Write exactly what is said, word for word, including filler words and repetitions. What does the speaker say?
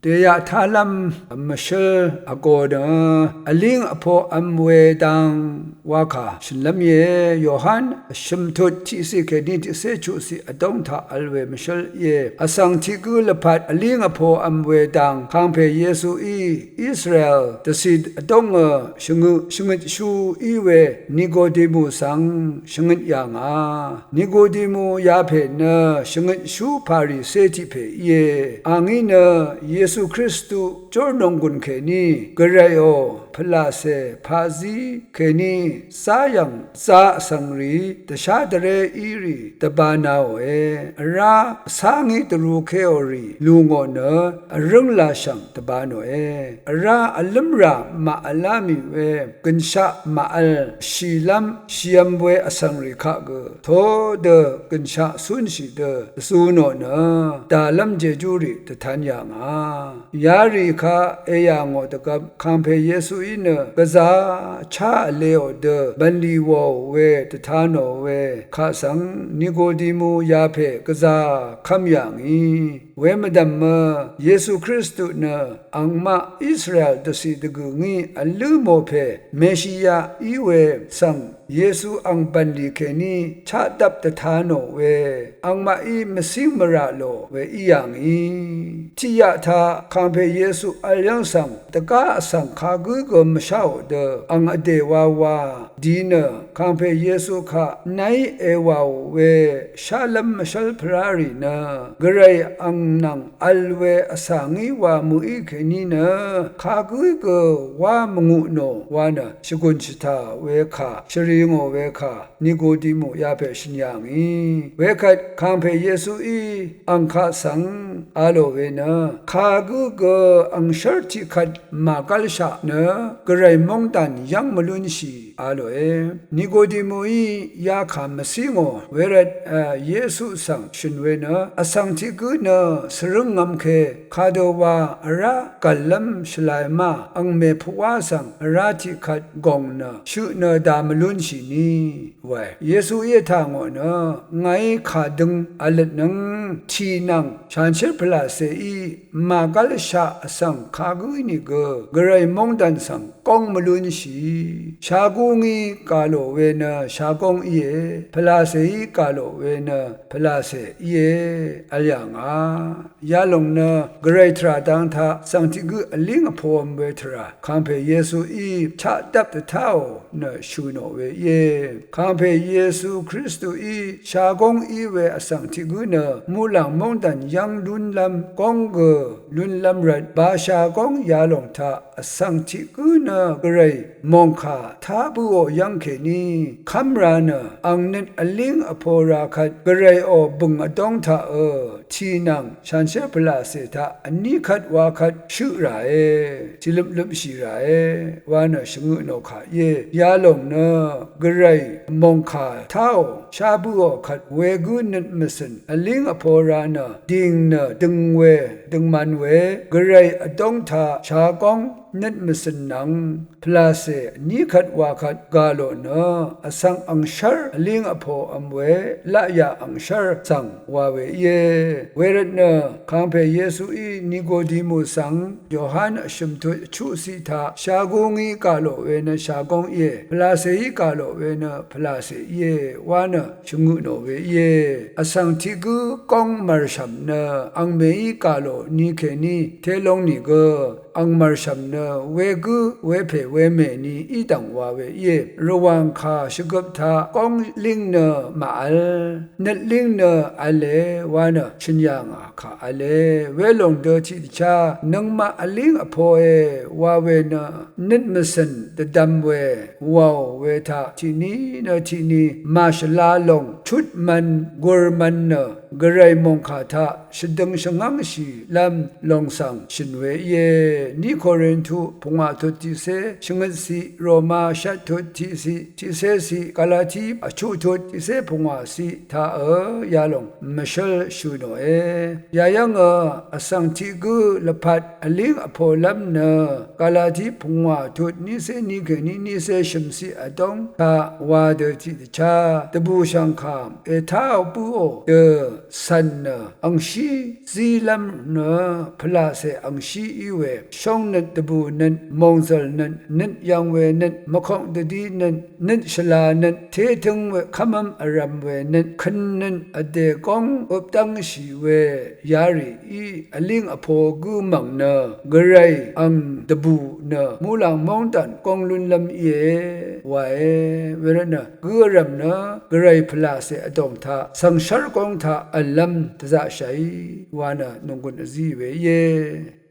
Dèyaq tálv́m mvshǿl vgō nø vlíng vpoqvm we dang wakà shø̀nlv́m íe. Yohan vshø̀m tut tiqciq kèní tiqcé chuqciq vdóng taq vl we mvshǿl íe. Vsvng tiq gǿ lvpat vlíng vpoqvm we dang kàngpè Yesuí Israel dvcì vdóngø shvngøt shvngøtshú í we Nikodimu svng shvngøt yà ngà. Nikodimu yapè nø shvngøtshú Parise tiq pè íe. Angí nø Yesu Kristu jórnònggùn kèní gvrayò pvlacè paqzí kèní záyv̀ng zā vsvng rì dvshá dvré í rì dvbānāòe. Vrá vcá ngí dvrūkéò rì lù ngò nø vrǿng lashv̀ng dvbānòe. Vrá vlǿmrà màvlá mì we gø̀nshaq màvl shìlv́m shìvm we vsvng rì kaq gø todø gø̀nshaq cúnshì dø zū nò nø dàlv́m jejúrì dvtan yà ngà. Yarì kaq èyà ngò dvgvp kàngpè Yesuí nø gvzā chá vleò dø bv̀nlì wòò we dvta nò we kaq svng Nikodimu yapè gvzā kv́m yà ngì. Wemvdv̀mø Yesu Kristu nø angmaq Israel dvcì dvgø̀ ngí vlǿ mò pè Meshia í we svng Yesu ang bv̀nlì kèní chaqdvp dvta nò we angmaqí mvcíng mvrà lò we í yà ngì. Tiqyaq taq kàngpè Yesu vl yv́ng svng dvgá vsvng kagǿ gø mvsháò dø ang vdè wawa di nø kàngpè Yesu kaq nàí èwàò we shálv́m mvshv́l pvrá rì nø gvray ang nvng vl we vsvng í wa mø̀í kèní nø kagǿ gø wá mvngù nò wa nø shvgùn shvtà we kà shvri ngò we kà Nikodimu yapè shø̀n yà ngì. Wekvt kàngpè Yesuí ang kaq svng a lò we nø kagǿ gø angshv́r tiqkvt màgv́lshaq nø gvray móngdàn yv́ng mvlúnshì a lòe. Nikodimuí yakà mvcí ngò wervt Yesu svng shø̀n we nø vsvng tiq gǿ nø svrǿng ngvmke kadøwa vrá gv̀llv́m shvlae ma angmè pvwá svng vrá tiqkvt gòng nø shøq nø dà mvlúnshì ni wae. Yesuí vtà ngò nø ngàí kàdøng vløtnøng tì nvng shanshér pvlàcèí màgv́lshaq vsvng kagǿ nìgø gvray móngdàn svng góng mvlúnshì. Shagú ngí gà lò we nø shagóng íe. Pvlàcèí gà lò we nø pvlàcè íe vl yà ngà. Yalòng nø gvray tvrà dang taq vsvng tiq gǿ vlíng vpov̄m we tvrà kàngpè Yesuí chaqdvp dvtáò nø shø̀ nò we íe. Kàngpè Yesu Kristuí shagóng í we vsvng tiq gǿ nø muqlàng móngdàn yv́ng lúnlv́m góng gø lúnlv́m rvt basha góng yalòng taq vsvng tiq gǿ nø gvray mòngkà tá bǿò yv́ng kèní kv́m ra nø ang nøt vlíng vpo ra kvt gvrayò bø̀ng vdóng taqø tì nvng shanshér pvlàcè taq vní kvt wa kvt shøq ràe, tìløpløpshì ràe wa nø shvngøt nò kà íe. Yalòng nø gvray mòngkà táò shá bǿò kvt wegǿ nøt mvcø̀n vlíng vpo ra nø dìng nø døng we døngman we gvray vdóng taq shagóng nøt mvcø̀n nvng pvlàcè vní kvt wa kvt gà lò nø vsvng angshv́r vlíng vpov̄m we laqyà angshv́r svng wa we íe. Wervt nø kàngpè Yesuí Nikodimu svng Yohan vshø̀m tut chuqciq taq shagú ngí gà lò we nø shagóng íe, pvlàcèí gà lò we nø pvlàcè íe wa nø shvngøt nò we íe. Vsvng tiq gǿ góng mv̀rshv̀m nø angmèí gà lò ni kèní telong nìgø ang mv̀rshv̀m nø wegǿ wepè wemè ni í dv̀ng wa we íe. Rvwàng kà shvgøp taq góng líng nø màvl, nøt líng nø v̄le wa nø shø̀n yà ngà kà v̄le. Welòng dø tiqdvchá nøngmaq vlíng vpoe wa we nø nøt mvcø̀n dvdvm we wàò we taq tiqní nø tiqní màshvla lòng chut mv̄n gur mv̄n nø gvray mòngkà taq shvdøng shvngv́ngshìlv́m lòng svng shø̀n we íe. Ní Korintu chuq pungwà tut tiqcé shvngøt ciq, Roma shvt tut tiqciq tiqcé ciq, Galati vchuq tut tiqcé pungwà ciq taq ø yalòng mvshǿl shø̀ nòe. Yayv́ng ø vsvng tiq gǿ lvpat vlíng vpolv́m nø Galati pungwà tut niqcé niq kèní niqcé shø̀mciq vdóng taq wa dø tiqdvchá dvbùshv̀ngkà ètáò bǿò dø cv̀n nø angshí zílv́m nø pvlàcè angshí í we shóngnøt dvbùnøt mòngzv̀lnøt nøt yv̄ng we nøt mvkok dvdínøt nøt shvlanøt tétǿng we kv́mv́m vrv̄m we nøt kønnøt vdè góng øpdv́ngshì we yarì í vlíng vpo gǿ mv̀ng nø gvray ang dvbù nø muqlàng móngdàn góng lúnlv́m íe wae. Wervtnø gǿ vrv̀m nø gvray pvlàcè vdòng taq svngshv́r góng taq v̀llv́m dvzaqshàí wa nø nònggùn vzíì we íe.